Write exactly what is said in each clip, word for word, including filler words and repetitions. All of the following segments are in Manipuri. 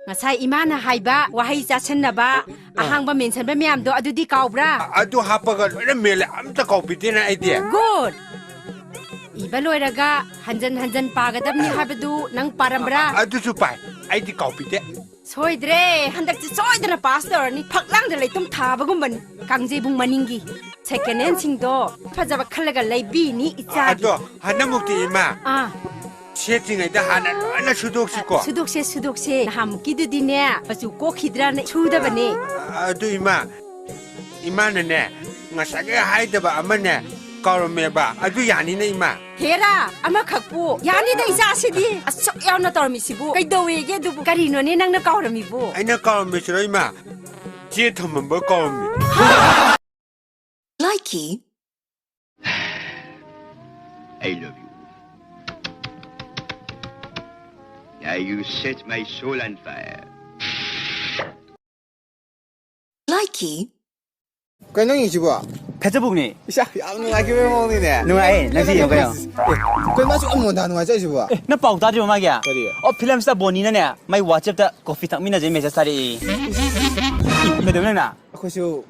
ꯉꯁꯥꯏ ꯏꯃꯥꯅ ꯍꯥꯏꯕ ꯋꯥꯍꯩ ꯆꯥꯁꯟꯅꯕ, ꯑꯍꯥꯡꯕ ꯃꯦꯟꯁꯟꯕ ꯃꯌꯥꯝꯗꯣ, ꯑꯗꯨꯗꯤ ꯀꯥꯎꯕ꯭ꯔꯥ? ꯑ-, ꯑꯗꯨ ꯍꯥꯞꯄꯒ ꯂꯣꯏꯅ ꯃꯦꯜꯂꯦ, ꯑꯝꯇ ꯀꯥꯎꯕꯤꯗꯦꯅ ꯑꯩꯗꯤ꯫ Good! ꯏꯕ ꯂꯣꯏꯔꯒ ꯍꯟꯖꯟ ꯍꯟꯖꯟ ꯄꯥꯒꯗꯕꯅꯤ ꯍꯥꯏꯕꯗꯨ ꯅꯪ ꯄꯥꯔꯝꯕ꯭ꯔꯥ? ꯑ-, ꯑꯗꯨꯁꯨ ꯄꯥꯏ, ꯑꯩꯗꯤ ꯀꯥꯎꯕꯤꯗꯦ꯫ ꯁꯣꯏꯗ꯭ꯔꯦ, ꯍꯟꯗꯛꯇꯤ ꯁꯣꯏꯗꯅ ꯄꯥꯁ ꯇꯧꯔꯅꯤ꯫ ꯐꯛꯂꯥꯡꯗ ꯂꯩꯇꯨꯝ ꯊꯥꯕꯒꯨꯝꯕꯅꯤ꯫ ꯀꯥꯡꯖꯩꯕꯨꯡ ꯃꯅꯤꯡꯒꯤ ꯁꯦꯀꯦꯟ ꯍꯦꯟꯁꯤꯡꯗꯣ ꯐꯖꯕ ꯈꯜꯂꯒ ꯂꯩꯕꯤꯅꯤ ꯏꯆꯥꯒꯤ꯫ ꯑꯗꯣ ꯍꯟꯗꯛꯃꯨꯛꯇꯤ ꯏꯃꯥ, ꯑꯥ꯫ ꯁꯦꯠꯇ꯭ꯔꯤꯉꯩꯗ ꯍꯥꯟꯅ ꯂꯣꯏꯅ ꯁꯨꯗꯣꯛꯁꯤꯀꯣ꯫ ꯁꯨꯗꯣꯛꯁꯦ, ꯁꯨꯗꯣꯛꯁꯦ꯫ ꯅꯍꯥꯟꯃꯨꯛꯀꯤꯗꯨꯗꯤꯅꯦ, ꯃꯆꯨ ꯀꯣꯛꯈꯤꯗ꯭ꯔꯅ ꯁꯨꯗꯕꯅꯦ꯫ ꯑꯗꯨ ꯏꯃꯥ, ꯏꯃꯥꯅꯅꯦ, ꯉꯁꯥꯏꯒꯤ ꯍꯥꯏꯗꯕ ꯑꯃꯅꯦ ꯀꯥꯎꯔꯝꯃꯦꯕ꯫ ꯑꯗꯨ ꯌꯥꯅꯤꯅ ꯏꯃꯥ? ꯍꯦꯔꯥ, ꯑꯃꯈꯛꯄꯨ ꯌꯥꯅꯤꯗ ꯏꯆꯥꯁꯤꯗꯤ꯫ ꯑꯁꯨꯛ ꯌꯥꯝꯅ ꯇꯧꯔꯝꯃꯤꯁꯤꯕꯨ ꯀꯩꯗꯧꯋꯦꯒꯦ ꯑꯗꯨꯕꯨ? ꯀꯔꯤꯅꯣꯅꯦ ꯅꯪꯅ ꯀꯥꯎꯔꯝꯃꯤꯕꯨ? ꯑꯩꯅ ꯀꯥꯎꯔꯝꯃꯤꯁꯤꯔꯣ ꯏꯃꯥ? ꯆꯦ ꯊꯝꯃꯝꯕ ꯀꯥꯎꯔꯝꯃꯤ꯫ Likey. I love you. Now you set my soul on fire. Likey. ꯀꯩꯅꯣ ꯅꯪ ꯌꯦꯡꯁꯤꯕꯣ? ꯐꯦꯁꯕꯨꯛꯅꯦ꯫ ꯏꯁꯥ ꯌꯥꯝ ꯅꯨꯡꯉꯥꯏꯈꯤꯕ ꯃꯑꯣꯡꯅꯤꯅꯦ꯫ ꯅꯨꯡꯉꯥꯏꯌꯦ, ꯅꯪꯁꯨ ꯌꯦꯡꯉꯣ ꯀꯩꯅꯣ꯫ ꯑꯦ, ꯀꯩꯅꯣ ꯃꯥꯁꯨ ꯌꯥꯝ ꯃꯣꯟꯗꯥ ꯅꯨꯡꯉꯥꯏ ꯆꯠꯂꯤꯁꯤꯕꯣ? ꯑꯦ, ꯅꯪ ꯄꯥꯎ ꯇꯥꯗ꯭ꯔꯤꯕꯣ ꯃꯥꯒꯤ? ꯀꯔꯤ? ꯑꯣ, ꯐꯤꯂꯝ ꯁ꯭ꯇꯥꯔ ꯕꯣꯅꯤꯅꯅꯦ, ꯃꯥꯏ ꯋꯥꯆꯦꯞꯇ ꯀꯣꯐꯤ ꯊꯛꯃꯤꯟꯅꯁꯦ ꯃꯦꯁꯦꯖ ꯊꯥꯔꯛꯑꯦ꯫ ꯏ, ꯀꯩꯗꯧꯕ ꯅꯪꯅ? ꯑꯩꯈꯣꯏꯁꯨ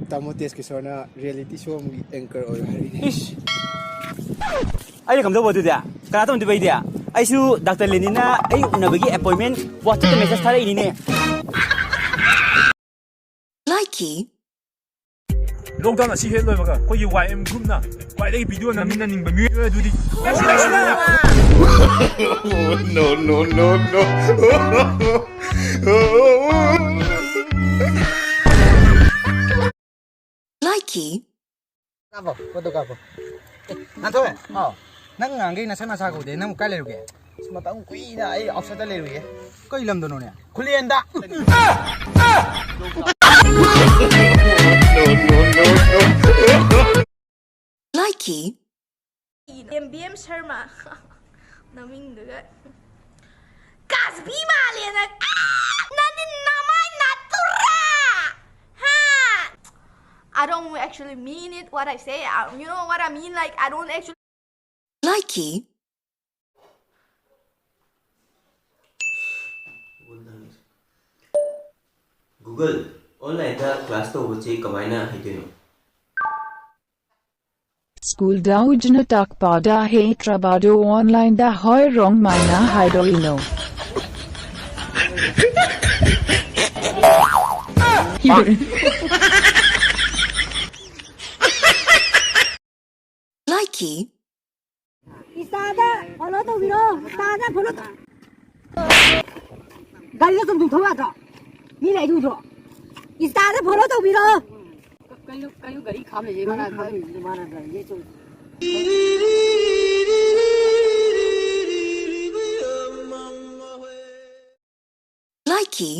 ꯇꯥꯃꯣ ꯇꯦꯖꯀꯤꯁꯣꯔꯅ ꯔꯤꯌꯦꯂꯤꯇꯤ ꯁꯣ ꯑꯃꯒꯤ ꯑꯦꯡꯀꯔ ꯑꯣꯏꯌꯨ ꯍꯥꯏꯔꯛꯏꯅꯦ꯫ ꯏꯁ! ꯑꯩꯅ ꯀꯝꯗꯧꯕ ꯑꯗꯨꯗꯤ? ꯀꯅꯥ ꯇꯧꯗꯣꯏꯕ ꯑꯩꯗꯤ? ꯑꯩꯁꯨ ꯗꯥꯛꯇꯔ ꯂꯦꯅꯤꯟꯅ ꯑꯩ ꯎꯅꯕꯒꯤ ꯑꯦꯄꯣꯏꯟꯃꯦꯟ ꯋꯥꯆꯦꯞꯇ ꯃꯦꯁꯦꯖ ꯊꯥꯔꯛꯏꯅꯤꯅꯦ꯫ Likey. ꯂꯣꯛꯗꯥꯎꯟ ꯑꯁꯤ ꯍꯦꯛ ꯂꯣꯏꯕꯒ ꯑꯩꯈꯣꯏꯒꯤ ꯋꯥꯏ ꯑꯦꯝ ꯒ꯭ꯔꯨꯞꯅ ꯈ꯭ꯋꯥꯏꯗꯒꯤ ꯚꯤꯗꯤꯑꯣ ꯅꯝꯃꯤꯟꯅꯅꯤꯡꯕ ꯃꯤꯑꯣꯏ ꯑꯗꯨꯗꯤ No, no, no, no. Likey. ꯀꯥꯞꯄꯣ, ꯐꯣꯇꯣ ꯀꯥꯞꯄꯣ꯫ ꯑꯦ, ꯉꯥꯟꯊꯣꯏ꯫ ꯍꯥꯎ꯫ ꯅꯪ ꯉꯍꯥꯟꯈꯩ ꯅꯁꯛ ꯅꯁꯥ ꯀꯧꯗꯦ, ꯅꯪꯕꯨ ꯀꯥꯏ ꯂꯩꯔꯨꯒꯦ? ꯑꯁ, ꯃꯇꯝ ꯀꯨꯏꯅ ꯑꯩ ꯑꯥꯎꯠꯁꯥꯏꯗꯠꯇ ꯂꯩꯔꯨꯏꯌꯦ꯫ ꯀꯩ ꯂꯝꯗꯅꯣꯅꯦ? ꯈꯨꯂꯦꯟꯗ꯫ Likey. ꯑꯦꯝ ꯕꯤ ꯑꯦꯝ ꯁꯔꯃ꯫ ꯅꯃꯤꯡꯗꯨꯒ꯫ ꯀꯥꯁꯕꯤ ꯃꯥꯜꯂꯦ ꯅꯪ꯫ ꯑꯥ! ꯅꯪꯗꯤ ꯅꯃꯥꯏ ꯅꯥꯇꯨꯔꯥ! ꯍꯥ? I don't actually mean it, what I say. I, you know what I mean? Like, I don't actually Likey. Google, online-ꯗ class ꯇꯧꯕꯁꯤ ꯀꯃꯥꯏꯅ ꯍꯩꯗꯣꯏꯅꯣ? School-ꯗ ꯎꯖꯅ ꯇꯥꯛꯄꯗ ꯍꯩꯇ꯭ꯔꯕꯗꯣ online-ꯗ ꯍꯣꯏꯔꯣꯡ ꯃꯥꯏꯅ ꯍꯥꯏꯗꯣꯏꯅꯣ? ꯂꯥꯏꯀꯤ꯫ Insta-ꯗ follow ꯇꯧꯕꯤꯔꯣ꯫ Insta-ꯗ follow ꯇꯧ-, ꯒꯥꯔꯤꯗ ꯆꯨꯝ ꯆꯨꯝ ꯊꯧ ꯌꯥꯗ꯭ꯔꯣ? ꯃꯤ ꯂꯩꯗꯨꯗ꯭ꯔꯣ? Insta-ꯗ follow ꯇꯧꯕꯤꯔꯣ꯫ ꯀꯩꯅꯣ, ꯀꯩꯅꯣ ꯒꯥꯔꯤ ꯈꯥꯝ ꯂꯩꯁꯦ ꯃꯥꯅ? ꯒꯥꯔꯤ ꯈꯥꯝ ꯂꯩꯁꯦ ꯃꯥꯅ ꯒꯥꯔꯤꯁꯦ ꯆꯨꯝ-, ꯂꯥꯏꯀꯤ꯫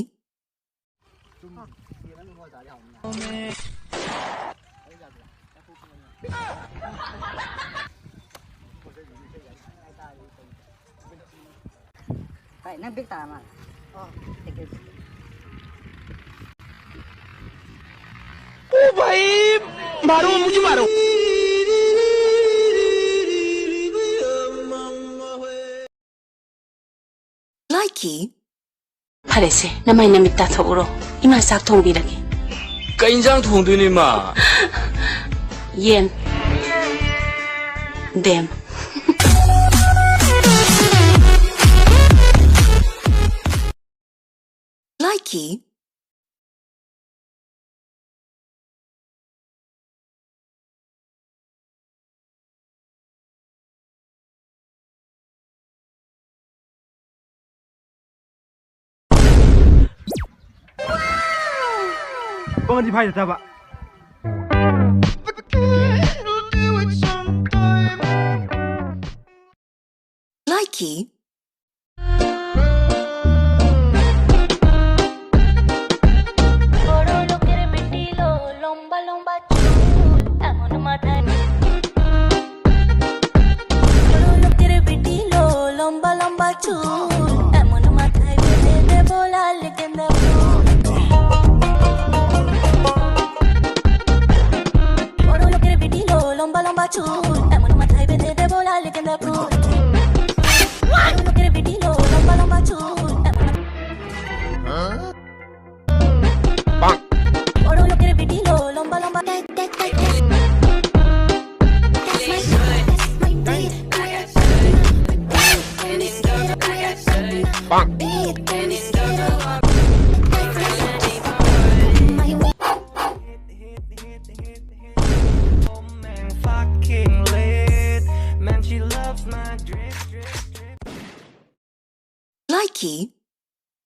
ꯍꯣꯏ, ꯅꯪ ꯕꯦꯛ ꯇꯥꯔ ꯃꯥꯜꯂꯦ꯫ ꯑꯥ꯫ ꯇꯦꯛꯀꯦꯜ꯫ ओ भाई, मारो, मुझे मारो। ꯂꯥꯏꯀꯤ꯫ ꯐꯔꯦꯁꯦ, ꯅꯃꯥꯏ ꯅꯃꯤꯠ ꯇꯥꯊꯣꯛꯎꯔꯣ꯫ ꯏꯃꯥ ꯆꯥꯛ ꯊꯣꯡꯕꯤꯔꯒꯦ꯫ ꯀꯩ ꯏꯟꯖꯥꯡ ꯊꯣꯡꯗꯣꯏꯅꯣ, ꯏꯃꯥ? ꯌꯦꯟ꯫ ꯗꯦꯝ꯫ ꯂꯥꯏꯀꯤ꯫ ꯄꯥꯡꯒꯟꯗꯤ ꯐꯥꯏꯗ ꯇꯥꯕ꯫ ꯂꯥꯏꯀꯤ꯫ বড় লোকের বেটি লো, লম্বা লম্বা চুল, এমন মাথায়। বড় লোকের বেটি লো, লম্বা লম্বা চুল, এমন মাথায় বেঁধে দেবো লাল গেঁদা ফুল। বড় লোকের বেটি লো, লম্বা লম্বা চুল, এমন মাথায় বেঁধে দেবো লাল গেঁদা ফুল। বড় লোকের বেটি লো, লম্বা লম্বা চুল, এমন। ký.